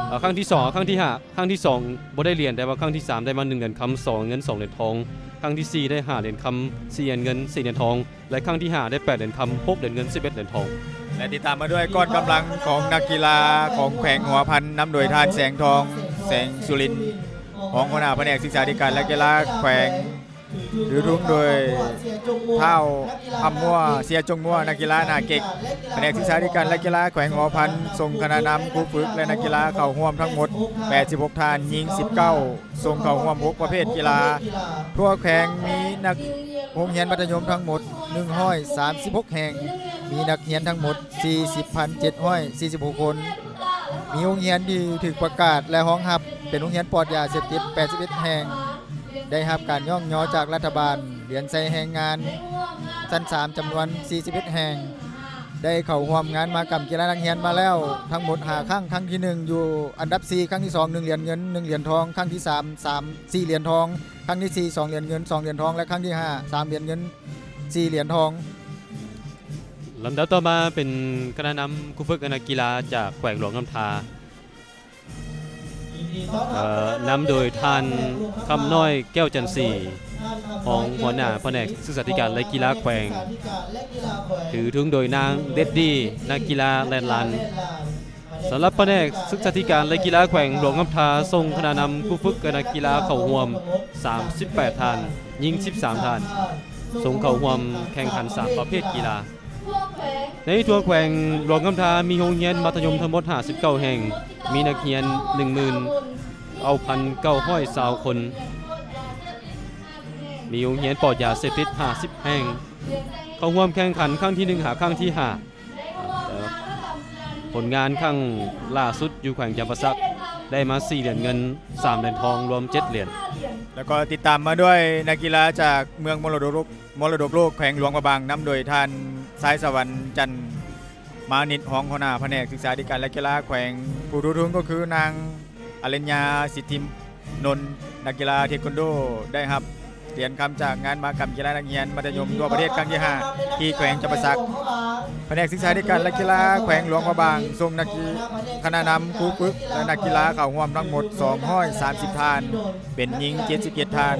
ເອີ ຄັ້ງທີສອງ ຄັ້ງທີຫ້າ ຄັ້ງທີສອງບໍ່ໄດ້ຫຼຽນ, ແຕ່ວ່າຄັ້ງທີສາມໄດ້ມາ ໜຶ່ງ ຫຼຽນຄຳ, ສອງ ຫຼຽນເງິນ, ສອງ ຫຼຽນທອງ, ຄັ້ງທີສີ່ໄດ້ ຫ້າ ຫຼຽນຄຳ, ສີ່ ຫຼຽນເງິນ, ສີ່ ຫຼຽນທອງ ແລະ ຄັ້ງທີຫ້າໄດ້ ແປດ ຫຼຽນຄຳ, ຫົກ ຫຼຽນເງິນ, ສິບເອັດ ຫຼຽນທອງ. ແລະ ຕິດຕາມມາດ້ວຍກ້ອນກຳລັງຂອງນັກກິລາຂອງແຂວງຫົວພັນ ນຳໂດຍທ່ານ ແສງທອງ ແສງສຸລິນ ຮອງຫົວໜ້າພະແນກສຶກສາທິການ ແລະ ກິລາແຂວງ. ຖືທຸງໂດຍທ້າວ ອຳມົວ ເຊຍຈົງມົວ ນັກກິລາໜ້າເກັກ, ພະແນກສຶກສາທິການ ແລະ ກິລາແຂວງຫົວພັນ ສົ່ງຄະນະນຳຄູຝຶກ ແລະ ນັກກິລາເຂົ້າຮ່ວມທັງໝົດ ແປດສິບຫົກ ທ່ານ, ຍິງ ສິບເກົ້າ, ສົ່ງເຂົ້າຮ່ວມ ຫົກ ປະເພດກິລາ. ທົ່ວແຂວງມີນັກໂຮງຮຽນມັດທະຍົມທັງໝົດ ໜຶ່ງຮ້ອຍສາມສິບຫົກ ແຫ່ງ, ມີນັກຮຽນທັງໝົດ ສີ່ສິບພັນເຈັດຮ້ອຍສີ່ສິບຫົກ ຄົນ. ມີໂຮງຮຽນທີ່ຖືກປະກາດ ແລະ ຮອງຮັບເປັນໂຮງຮຽນປອດຢາເສບຕິດ ແປດສິບເອັດ ແຫ່ງ, ໄດ້ຮັບການຍ້ອງຍໍຈາກລັດຖະບານ, ຫຼຽນໄຊແຮງງານຊັ້ນສາມ ຈຳນວນ ສີ່ສິບເອັດ ແຫ່ງ, ໄດ້ເຂົ້າຮ່ວມງານມະຫະກຳກິລານັກຮຽນມາແລ້ວທັງໝົດ ຫ້າ ຄັ້ງ, ຄັ້ງທີ ໜຶ່ງ ຢູ່ອັນດັບ ສີ່, ຄັ້ງທີ ສອງ ໜຶ່ງ ຫຼຽນເງິນ, ໜຶ່ງ ຫຼຽນທອງ, ຄັ້ງທີ ສາມ ສາມ ສີ່ ຫຼຽນທອງ, ຄັ້ງທີ ສີ່ ສອງ ຫຼຽນເງິນ, ສອງ ຫຼຽນທອງ ແລະ ຄັ້ງທີ ຫ້າ ສາມ ຫຼຽນເງິນ, ສີ່ ຫຼຽນທອງ. ລຳດັບຕໍ່ມາເປັນຄະນະນຳຄູຝຶກ ແລະ ນັກກິລາຈາກແຂວງຫຼວງນ້ຳທາ, ເອີ ນຳໂດຍທ່ານ ຄຳນ້ອຍ ແກ້ວຈັນສີ, ຮອງຫົວໜ້າພະແນກສຶກສາທິການ ແລະ ກິລາແຂວງ, ຖືທຸງໂດຍນາງ ເດັດດີ, ນັກກິລາແລ່ນລານ. ສຳລັບພະແນກສຶກສາທິການ ແລະ ກິລາແຂວງຫຼວງນ້ຳທາ ສົ່ງຄະນະນຳຄູຝຶກ ແລະ ນັກກິລາເຂົ້າຮ່ວມ ສາມສິບແປດ ທ່ານ, ຍິງ ສິບສາມ ທ່ານ, ສົ່ງເຂົ້າຮ່ວມແຂ່ງຂັນ ສາມ ປະເພດກິລາ. ໃນທົ່ວແຂວງຫຼວງນ້ຳທາ ມີໂຮງຮຽນມັດທະຍົມທັງໝົດ ຫ້າສິບເກົ້າ ແຫ່ງ, ມີນັກຮຽນ ໜຶ່ງໝື່ນເກົ້າພັນເກົ້າຮ້ອຍຊາວຄົນ, ມີໂຮງຮຽນປອດຢາເສບຕິດ ຫ້າສິບ ແຫ່ງ, ເຂົ້າຮ່ວມແຂ່ງຂັນຄັ້ງທີ ໜຶ່ງ ຫາ ຄັ້ງທີ ຫ້າ. ແລະ ຜົນງານຄັ້ງລ່າສຸດຢູ່ແຂວງຈຳປາສັກ ໄດ້ມາ ສີ່ ຫຼຽນເງິນ, ສາມ ຫຼຽນທອງ, ລວມ ເຈັດ ຫຼຽນ. ແລ້ວກໍຕິດຕາມມາດ້ວຍນັກກິລາຈາກເມືອງມໍລະດົກໂລກ ມໍລະດົກໂລກແຂວງຫຼວງພະບາງ ນຳໂດຍທ່ານ ຊາຍສະຫວັນ ຈັນມານິດ ຮອງຫົວໜ້າພະແນກສຶກສາທິການ ແລະ ກິລາແຂວງ. ຜູ້ຖືທຸງກໍຄືນາງ ອະລິນຍາ ສິດທິ ນົນ ນັກກິລາເທຄວັນໂດ ໄດ້ຮັບຫຼຽນຄຳຈາກງານມະຫະກຳກິລານັກຮຽນມັດທະຍົມທົ່ວປະເທດຄັ້ງທີ ຫ້າ ທີ່ແຂວງຈຳປາສັກ. ພະແນກສຶກສາທິການ ແລະ ກິລາແຂວງຫຼວງພະບາງ ສົ່ງນັກກິ ຄະນະນຳ, ຄູຝຶກ ແລະ ນັກກິລາເຂົ້າຮ່ວມທັງໝົດ ສອງຮ້ອຍສາມສິບ ທ່ານ, ເປັນຍິງ ເຈັດສິບເຈັດ ທ່ານ,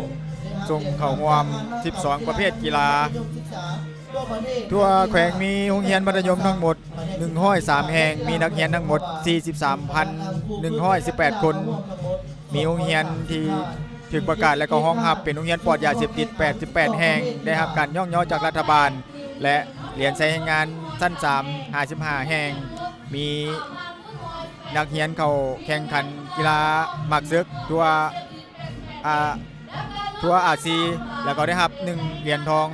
ສົ່ງເຂົ້າຮ່ວມ ສິບສອງ ປະເພດກິລາ. ທົ່ວແຂວງມີໂຮງຮຽນມັດທະຍົມທັງໝົດ ໜຶ່ງຮ້ອຍສາມ ແຫ່ງ, ມີນັກຮຽນທັງໝົດ ສີ່ສິບສາມພັນໜຶ່ງຮ້ອຍສິບແປດ ຄົນ, ມີໂຮງຮຽນທີ່ຖືກປະກາດ ແລະ ກໍຮອງຮັບເປັນໂຮງຮຽນປອດຢາເສບຕິດ ແປດສິບແປດ ແຫ່ງ, ໄດ້ຮັບການຍ້ອງຍໍຈາກລັດຖະບານ ແລະ ຫຼຽນໃສ່ແຮງງານຊັ້ນ ສາມ ຫ້າສິບຫ້າ ແຫ່ງ, ມີນັກຮຽນເຂົ້າແຂ່ງຂັນກິລາໝາກເສິກທົ່ວ ອາ ທົ່ວອາຊີ ແລ້ວກໍໄດ້ຮັບ ໜຶ່ງ ຫຼຽນທອງ.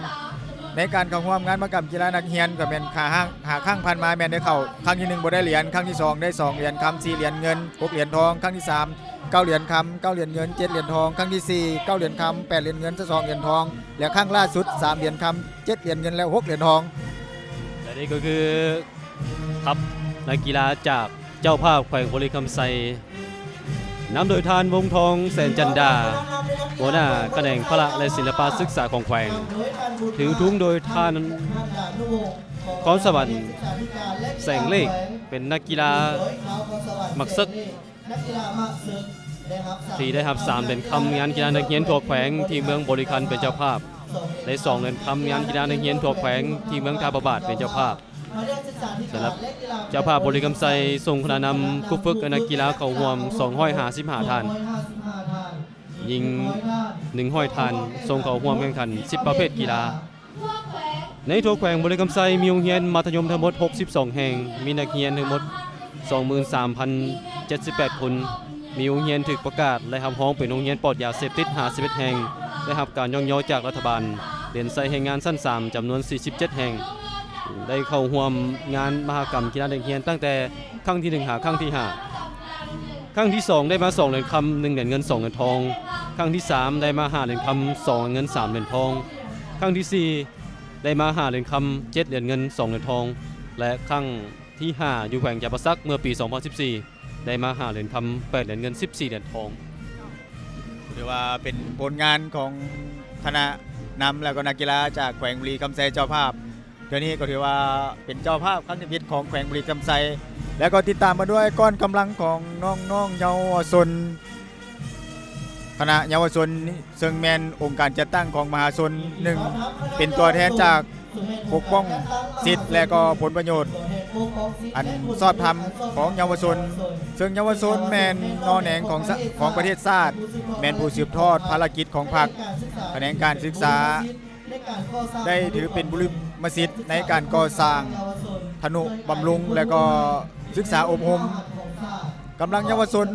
ໃນການເຂົ້າຮ່ວມງານມະຫະກຳກິລານັກຮຽນ ກໍແມ່ນຫາ ຫາຄັ້ງຜ່ານມາແມ່ນໄດ້ເຂົ້າ, ຄັ້ງທີ ໜຶ່ງ ບໍ່ໄດ້ຫຼຽນ, ຄັ້ງທີ ສອງ ໄດ້ ສອງ ຫຼຽນຄຳ, ສີ່ ຫຼຽນເງິນ, ຫົກ ຫຼຽນທອງ, ຄັ້ງທີ ສາມ ເກົ້າ ຫຼຽນຄຳ, ເກົ້າ ຫຼຽນເງິນ, ເຈັດ ຫຼຽນທອງ, ຄັ້ງທີ ສີ່ ເກົ້າ ຫຼຽນຄຳ, ແປດ ຫຼຽນເງິນ, ຊາວສອງ ຫຼຽນທອງ ແລະ ຄັ້ງລ່າສຸດ ສາມ ຫຼຽນຄຳ, ເຈັດ ຫຼຽນເງິນ ແລະ ຫົກ ຫຼຽນທອງ. ແລະ ນີ້ກໍຄືທັບນັກກິລາຈາກເຈົ້າພາບແຂວງບໍລິຄຳໄຊ ນຳໂດຍທ່ານ ວົງທອງ ແສນຈັນດາ ຫົວໜ້າຂະແໜງພະລະ ແລະ ສິລະປະສຶກສາຂອງແຂວງ, ຖືທຸງໂດຍທ່ານ ຄອນສະຫວັນ ແສງເລກ ເປັນນັກກິລາໝາກເສິກ ທີ່ໄດ້ຮັບ ສາມ ຫຼຽນຄຳງານກິລານັກຮຽນທົ່ວແຂວງທີ່ເມືອງບໍລິຄັນເປັນເຈົ້າພາບ ແລະ ສອງ ຫຼຽນຄຳງານກິລານັກຮຽນທົ່ວແຂວງທີ່ເມືອງທ່າພະບາດເປັນເຈົ້າພາບ. ສຳລັບເຈົ້າພາບບໍລິຄຳໄຊ ສົ່ງຄະນະນຳ, ຄູຝຶກ ແລະ ນັກກິລາເຂົ້າຮ່ວມ ສອງຮ້ອຍຫ້າສິບຫ້າ ທ່ານ, ຍິງ ໜຶ່ງຮ້ອຍ ທ່ານ, ສົ່ງເຂົ້າຮ່ວມແຂ່ງຂັນ ສິບ ປະເພດກິລາ. ໃນທົ່ວແຂວງບໍລິຄຳໄຊ ມີໂຮງຮຽນມັດທະຍົມທັງໝົດ ຫົກສິບສອງ ແຫ່ງ, ມີນັກຮຽນທັງໝົດ ສອງໝື່ນສາມພັນເຈັດສິບແປດ ຄົນ, ມີໂຮງຮຽນຖືກປະກາດ ແລະ ຮັບຮອງເປັນໂຮງຮຽນປອດຢາເສບຕິດ ຫ້າສິບເອັດ ແຫ່ງ, ໄດ້ຮັບການຍ້ອງຍໍຈາກລັດຖະບານ, ຫຼຽນໃສ່ແຮງງານຊັ້ນ ສາມ ຈຳນວນ ສີ່ສິບເຈັດ ແຫ່ງ, ໄດ້ເຂົ້າຮ່ວມງານມະຫະກຳກິລານັກຮຽນຕັ້ງແຕ່ຄັ້ງທີ ໜຶ່ງ ຫາ ຄັ້ງທີ ຫ້າ. ຄັ້ງທີ ສອງ ໄດ້ມາ ສອງ ຫຼຽນຄຳ, ໜຶ່ງ ຫຼຽນເງິນ, ສອງ ຫຼຽນທອງ. ຄັ້ງທີ ສາມ ໄດ້ມາ ຫ້າ ຫຼຽນຄຳ, ສອງ ຫຼຽນເງິນ, ສາມ ຫຼຽນທອງ. ຄັ້ງທີ ສີ່ ໄດ້ມາ ຫ້າ ຫຼຽນຄຳ, ເຈັດ ຫຼຽນເງິນ, ສອງ ຫຼຽນທອງ ແລະ ຄັ້ງທີ ຫ້າ ຢູ່ແຂວງຈຳປາສັກ ເມື່ອປີ ສອງພັນສິບສີ່ ໄດ້ມາ ຫ້າ ຫຼຽນຄຳ, ແປດ ຫຼຽນເງິນ, ສິບສີ່ ຫຼຽນທອງ. ຖືວ່າເປັນຜົນງານຂອງຄະນະນຳ ແລ້ວກໍນັກກິລາຈາກແຂວງບໍລິຄຳໄຊເຈົ້າພາບ. ເທື່ອນີ້ກໍຖືວ່າເປັນເຈົ້າພາບຄັ້ງທຳອິດຂອງແຂວງບໍລິຄຳໄຊ ແລ້ວກໍຕິດຕາມມາດ້ວຍກ້ອນກຳລັງຂອງນ້ອງໆເຍົາວະຊົນ ຄະນະເຍົາວະຊົນ ເຊິ່ງແມ່ນອົງການຈັດຕັ້ງຂອງມະຫາຊົນ ໜຶ່ງ ເປັນຕົວແທນຈາກປົກປ້ອງສິດ ແລະ ກໍຜົນປະໂຫຍດອັນຊອບທຳຂອງເຍົາວະຊົນ, ເຊິ່ງເຍົາວະຊົນແມ່ນໜໍ່ແໜງຂອງ ຂອງປະເທດຊາດ, ແມ່ນຜູ້ສືບທອດພາລະກິດຂອງພັກ, ຂະແໜງການສຶກສາ ໄດ້ຖືເປັນບຸລິມະສິດໃນການກໍ່ສ້າງ, ທະນຸບຳລຸງ ແລະ ກໍສຶກສາອົບຮົມກຳລັງເຍົາວະຊົນ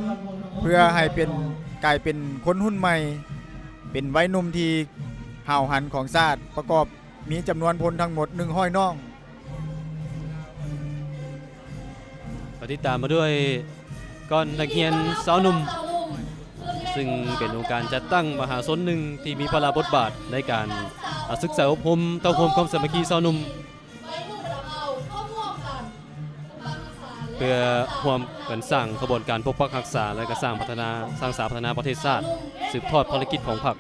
ເພື່ອໃຫ້ເປັນ ກາຍເປັນຄົນຮຸ່ນໃໝ່, ເປັນໄວໜຸ່ມທີ່ຫ້າວຫັນຂອງຊາດ, ປະກອບມີຈຳນວນພົນທັງໝົດ ໜຶ່ງຮ້ອຍ ນ້ອງ. ກໍຕິດຕາມມາດ້ວຍກ້ອນນັກຮຽນຊາວໜຸ່ມ ຊຶ່ງເປັນອົງການຈັດຕັ້ງມະຫາຊົນໜຶ່ງທີ່ມີພາລະບົດບາດໃນການ ອາ ສຶກສາອົບຮົມ, ເຕົ້າໂຮມຄວາມສາມັກຄີຊາວໜຸ່ມ ເພື່ອຮ່ວມກັນສ້າງຂະບວນການປົກປັກຮັກສາ ແລະ ກໍສ້າງພັດທະນາ, ສ້າງສາພັດທະນາປະເທດຊາດ, ສືບທອດພາລະກິດຂອງພັກ.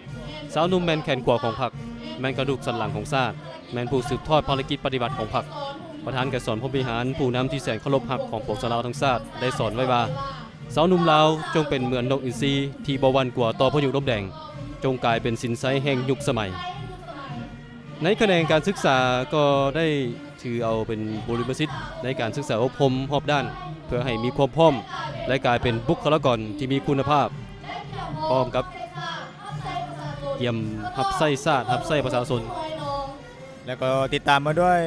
ຊາວໜຸ່ມແມ່ນແຂນຂວາຂອງພັກ, ແມ່ນກະດູກສັນຫຼັງຂອງຊາດ, ແມ່ນຜູ້ສືບທອດພາລະກິດປະຕິວັດຂອງພັກ. ປະທານໄກສອນ ພົມວິຫານ, ຜູ້ນຳທີ່ແສນເຄົາລົບຮັກຂອງປວງຊາວລາວທັງຊາດ ໄດ້ສອນໄວ້ວ່າ, ຊາວໜຸ່ມລາວຈົ່ງເປັນເໝືອນນົກອິນຊີທີ່ບໍ່ຫວັ່ນກົວຕໍ່ພາຍຸລົມແດງ, ຈົ່ງກາຍເປັນສິນໄຊແຫ່ງຍຸກສະໄໝ. ໃນຂະແໜງການສຶກສາກໍໄດ້ຖືເອົາເປັນບຸລິມະສິດໃນການສຶກສາອົບຮົມຮອບດ້ານ ເພື່ອໃຫ້ມີຄວາມພ້ອມ ແລະ ກາຍເປັນບຸກຄະລາກອນທີ່ມີຄຸນນະພາບ ພ້ອມກັບກຽມຮັບໃຊ້ຊາດ ຮັບໃຊ້ປະຊາຊົນ. ແລ້ວກໍຕິດຕາມມາດ້ວຍ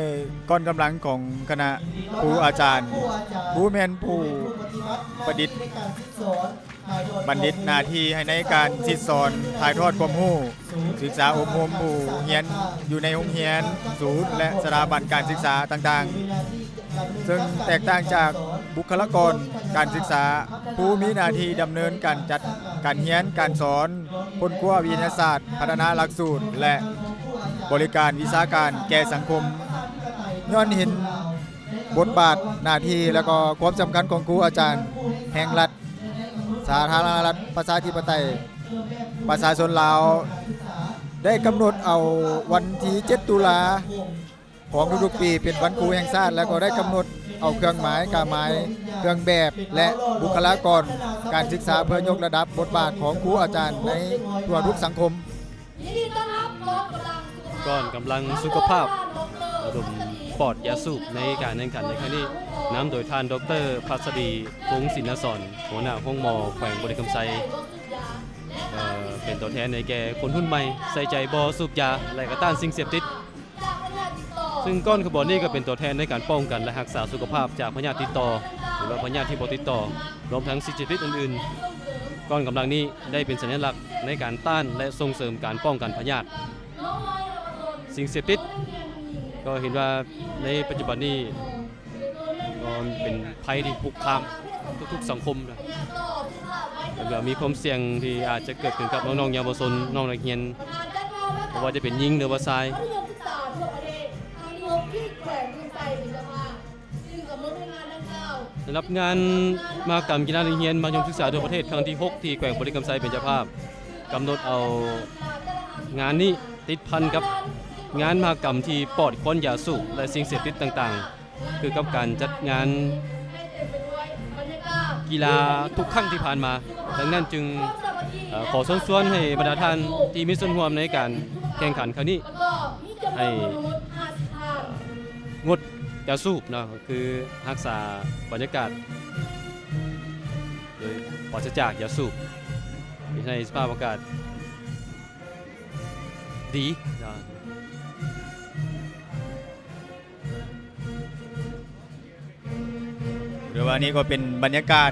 ກ້ອນກຳລັງຂອງຄະນະຄູອາຈານ ຜູ້ແມ່ນຜູ້ປະດິດ ບັນດິດໜ້າທີ່ໃຫ້ໃນການສິດສອນ ຖ່າຍທອດຄວາມຮູ້ ສຶກສາອົບຮົມຜູ້ຮຽນຢູ່ໃນໂຮງຮຽນ, ສູນ ແລະ ສະຖາບັນການສຶກສາຕ່າງໆ ເຊິ່ງແຕກຕ່າງຈາກບຸກຄະລາກອນການສຶກສາ ຜູ້ມີໜ້າທີ່ດຳເນີນການຈັດການຮຽນການສອນ, ຄົ້ນຄວ້າວິທະຍາສາດ, ພັດທະນາຫຼັກສູດ ແລະ ບໍລິການວິຊາການແກ່ສັງຄົມ. ຍ້ອນເຫັນບົດບາດ, ໜ້າທີ່ ແລະ ກໍຄວາມສຳຄັນຂອງຄູອາຈານແຫ່ງລັດ ສາທາລະນະລັດ ປະຊາທິປະໄຕ ປະຊາຊົນລາວ ໄດ້ກຳນົດເອົາວັນທີເຈັດ ຕຸລາ ຂອງທຸກໆປີ ເປັນວັນຄູແຫ່ງຊາດ ແລະ ກໍໄດ້ກຳນົດເອົາເຄື່ອງໝາຍ, ກາໝາຍ, ເຄື່ອງແບບ ແລະ ບຸກຄະລາກອນການສຶກສາ ເພື່ອຍົກລະດັບບົດບາດຂອງຄູອາຈານໃນທົ່ວທຸກສັງຄົມ. ກ້ອນກຳລັງສຸຂະພາບ ລະດົມປອດຢາສູບໃນການແຂ່ງຂັນໃນຄັ້ງນີ້ ນຳໂດຍທ່ານ ດອກເຕີ ພັດສະດີ ພົງສິນນະສອນ ຫົວໜ້າໂຮງໝໍແຂວງບໍລິຄຳໄຊ ເອີ ເປັນຕົວແທນໃຫ້ແກ່ຄົນຮຸ່ນໃໝ່ ໃສ່ໃຈບໍ່ສູບຢາ ແລະ ກໍຕ້ານສິ່ງເສບຕິດ. ຊຶ່ງກ້ອນຂະບວນນີ້ກໍເປັນຕົວແທນໃນການປ້ອງກັນ ແລະ ຮັກສາສຸຂະພາບຈາກພະຍາດຕິດຕໍ່ ຫຼືວ່າພະຍາດທີ່ບໍ່ຕິດຕໍ່ ລວມທັງສິ່ງເສບຕິດອື່ນໆ. ກ້ອນກຳລັງນີ້ໄດ້ເປັນສັນຍະລັກໃນການຕ້ານ ແລະ ສົ່ງເສີມການປ້ອງກັນພະຍາດສິ່ງເສບຕິດ. ກໍເຫັນວ່າໃນປັດຈຸບັນນີ້ ກໍເປັນໄພທີ່ຄຸກຄາມທຸກໆສັງຄົມນະ ແລ້ວກໍມີຄວາມສ່ຽງທີ່ອາດຈະເກີດຂຶ້ນກັບນ້ອງໆເຍົາວະຊົນ ນ້ອງນັກຮຽນ ບໍ່ວ່າຈະເປັນຍິງ ຫຼືວ່າຊາຍ. ສຳລັບງານມະຫະກຳກິລານັກຮຽນມັດທະຍົມສຶກສາທົ່ວປະເທດຄັ້ງທີຫົກ ທີ່ແຂວງບໍລິຄຳໄຊເປັນເຈົ້າພາບ ກຳນົດເອົາງານນີ້ຕິດພັນກັບງານມະຫະກຳທີ່ປອດຄວັນຢາສູບ ແລະ ສິ່ງເສບຕິດຕ່າງໆ ຄືກັບການຈັດງານກິລາທຸກຄັ້ງທີ່ຜ່ານມາ. ດັ່ງນັ້ນຈຶ່ງ ເອີ ຂໍເຊີນຊວນໃຫ້ບັນດາທ່ານທີ່ມີສ່ວນຮ່ວມໃນການແຂ່ງຂັນຄັ້ງນີ້ ໃຫ້ງົດຢາສູບເນາະ ຄືຮັກສາບັນຍາກາດໂດຍປາສະຈາກຢາສູບ ເຮັດໃຫ້ສະພາບອາກາດດີເນາະ. ຫຼືວ່ານີ້ກໍເປັນບັນຍາກາດ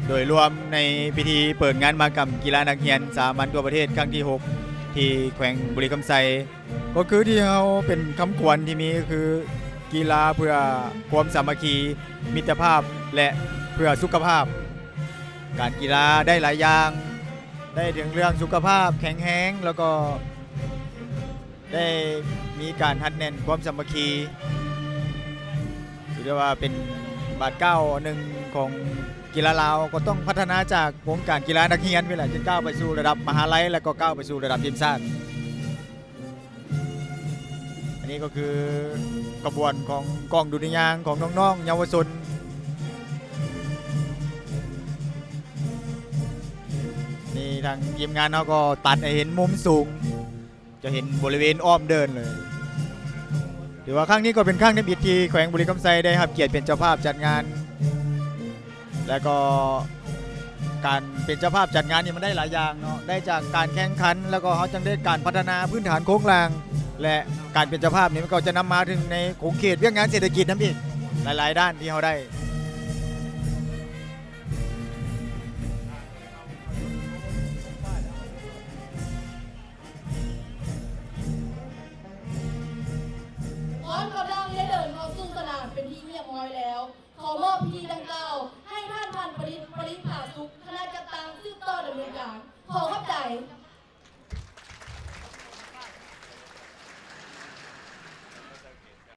ໂດຍລວມໃນພິທີເປີດງານມະຫະກຳກິລານັກຮຽນສາມັນທົ່ວປະເທດຄັ້ງທີຫົກ ທີ່ແຂວງບໍລິຄຳໄຊ ກໍຄືທີ່ເຮົາເປັນຄຳຂວັນທີ່ມີ ກໍຄື ກິລາເພື່ອຄວາມສາມັກຄີ, ມິດຕະພາບ ແລະ ເພື່ອສຸຂະພາບ. ການກິລາໄດ້ຫຼາຍຢ່າງ, ໄດ້ເຖິງເລື່ອງສຸຂະພາບແຂງແຮງ ແລ້ວກໍ ໄດ້ມີການຮັດແໜ້ນຄວາມສາມັກຄີ ຖືໄດ້ວ່າເປັນບາດກ້າວໜຶ່ງຂອງກິລາລາວ ກໍຕ້ອງພັດທະນາຈາກວົງການກິລານັກຮຽນພຸ້ນແຫຼະ ຈຶ່ງກ້າວໄປສູ່ລະດັບມະຫາໄລ ແລ້ວກໍກ້າວໄປສູ່ລະດັບທີມຊາດ. ອັນນີ້ກໍຄືຂະບວນຂອງກອງດຸລິຍາງຂອງນ້ອງໆເຍົາວະຊົນ. ນີ້ທາງທີມງານເຮົາກໍຕັດໃຫ້ເຫັນມຸມສູງ ຈະເຫັນບໍລິເວນອ້ອມເດີ່ນເລີຍ. ຖືວ່າຄັ້ງນີ້ກໍເປັນຄັ້ງທຳອິດທີ່ແຂວງບໍລິຄຳໄຊໄດ້ຮັບກຽດເປັນເຈົ້າພາບຈັດງານ ແລ້ວກໍການເປັນເຈົ້າພາບຈັດງານນີ້ມັນໄດ້ຫຼາຍຢ່າງເນາະ, ໄດ້ຈາກການແຂ່ງຂັນ ແລ້ວກໍເຮົາຍັງໄດ້ການພັດທະນາພື້ນຖານໂຄງລ່າງ ແລະ ການເປັນເຈົ້າພາບນີ້ມັນກໍຈະນຳມາເຖິງໃນຂົງເຂດວຽກງານເສດຖະກິດນຳອີກ ຫຼາຍໆດ້ານທີ່ເຮົາໄດ້. ກ້ອນກຳລັງໄດ້ເດີນເຂົ້າສູ່ສະໜາມເປັນທີ່ຮຽບຮ້ອຍແລ້ວ. ຂໍມອບພິທີດັ່ງກ່າວໃຫ້ທ່ານ ພັນປະດິດ ປະລິພາສຸກ ຄະນະຈັດຕັ້ງສືບຕໍ່ດຳເນີນການ. ຂໍຂອບໃຈ.